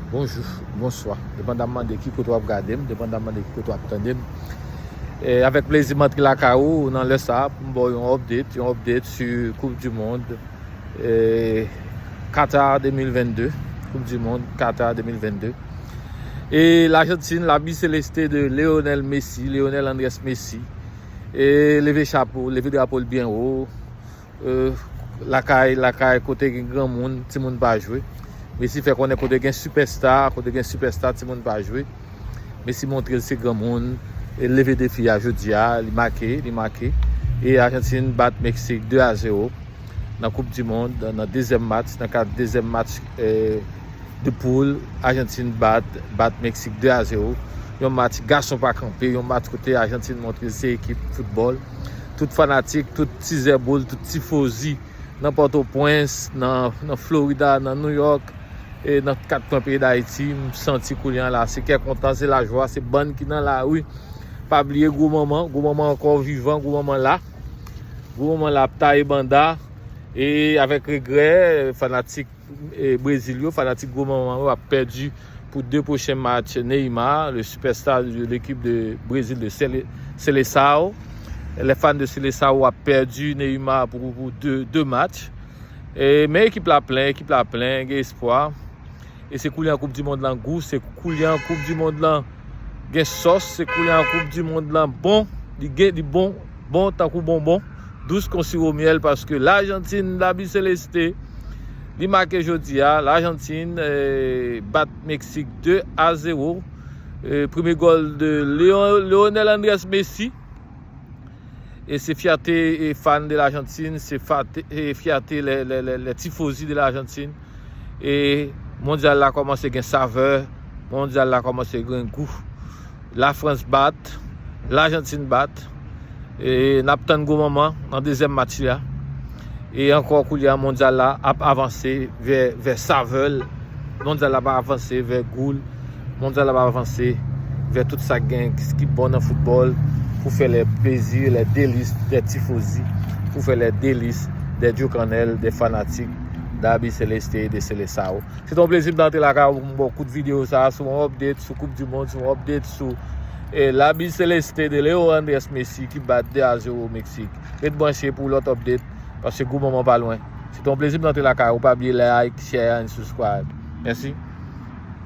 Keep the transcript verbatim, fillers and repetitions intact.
Bonjou, bonswa. Depandamman de ki kote w ap gade m, depandamman de ki kote w ap tande m. E, avèk plezi, m antre lakay ou nan lè sa a pou m ba w yon update, yon update sou Coupe du Monde, e, Qatar deux mille vingt-deux, Coupe du Monde Qatar deux mille vingt-deux. E Lajantin, la Biceleste de Lionel Messi, Lionel Andrés Messi, e leve chapo, leve drapo l byen wo. E, lakay, lakay kote gen granmoun, timoun pa jwe. Messi fè konnen kote gen sipèsta, kote gen sipèsta, timoun pa jwe. Messi montre l se granmoun, e leve defi a jodi a, li make, li make. E Ajantin bat Meksik de a zewo nan Koup di Mond, nan dezyèm match, nan kad dezyèm match, e, de poul, Ajantin bat, bat Meksik de a zewo. Yon match gason pa kanpe, yon match kote Ajantin montre l se ekip foutbòl. Tout fanatik, tout tizè boul, tout tifozi nan Pòtoprens, nan, nan Florida, nan New York, e nan kat kwen peyi Dayiti, m santi koulye a la. Se kè kontan, se lajwa, se bann ki nan lari. Pa bliye gwo manman, gwo manman ankò vivan, gwo manman la. Gwo manman la ap taye banda. E avèk regrè, fanatik, e, Brezil yo, fanatik gwo manman yo ap pèdi pou de pwochen match Neymar, le superstar de l'équipe de Brésil de Sele-, Seleção. Les fans de Seleção ap pèdi Neymar pou, pou de, de match. E, men ekip la plen, ekip la plen, gen espwa. E se koulye a Koup di Mond lan gou, se koulye a Koup di Mond lan gen sòs, se koulye a Koup di Mond lan bon, li gen, li bon, bon tankou bonbon, dous kon siwo myèl, paske Lajantin, Labi Seleste, li make jodi a, Lajantin, e, bat Meksik de a zewo. E, premye gòl de Leo-, Leonel Andrés Messi. E se fyète, e, fan de Lajantin, se fate-, e, fyète lè, lè, lè, lè tifozi de Lajantin. E mondyal la kòmanse gen savè, mondyal la kòmanse gen gou. Lafrans bat, Lajantin bat. E n ap tann gwo manman nan dezyèm match la. E ankò koulye a mondyal la ap avanse vè, vè savè l. Mondyal la ap avanse vè gou l. Mondyal la ap avanse vè tout sa k gen ki bon nan foutbòl, pou fè lè plezi, lè delis dè tifozi, pou fè lè delis dè djokannèl, dè fanatik d'Albi Celeste e de Seleção. Se te yon plezi m t antre lakay ou pou m ba w kout videyo sa a sou yon update sou Koup di Mond, sou yon update sou, e, Labi Celeste de Leo Andrés Messi ki bat de a zewo Meksik. Ret branche pou lòt update, paske gwo moman pa lwen. Se te yon plezi m t antre lakay ou, pa bliye like, share and subscribe. Mèsi.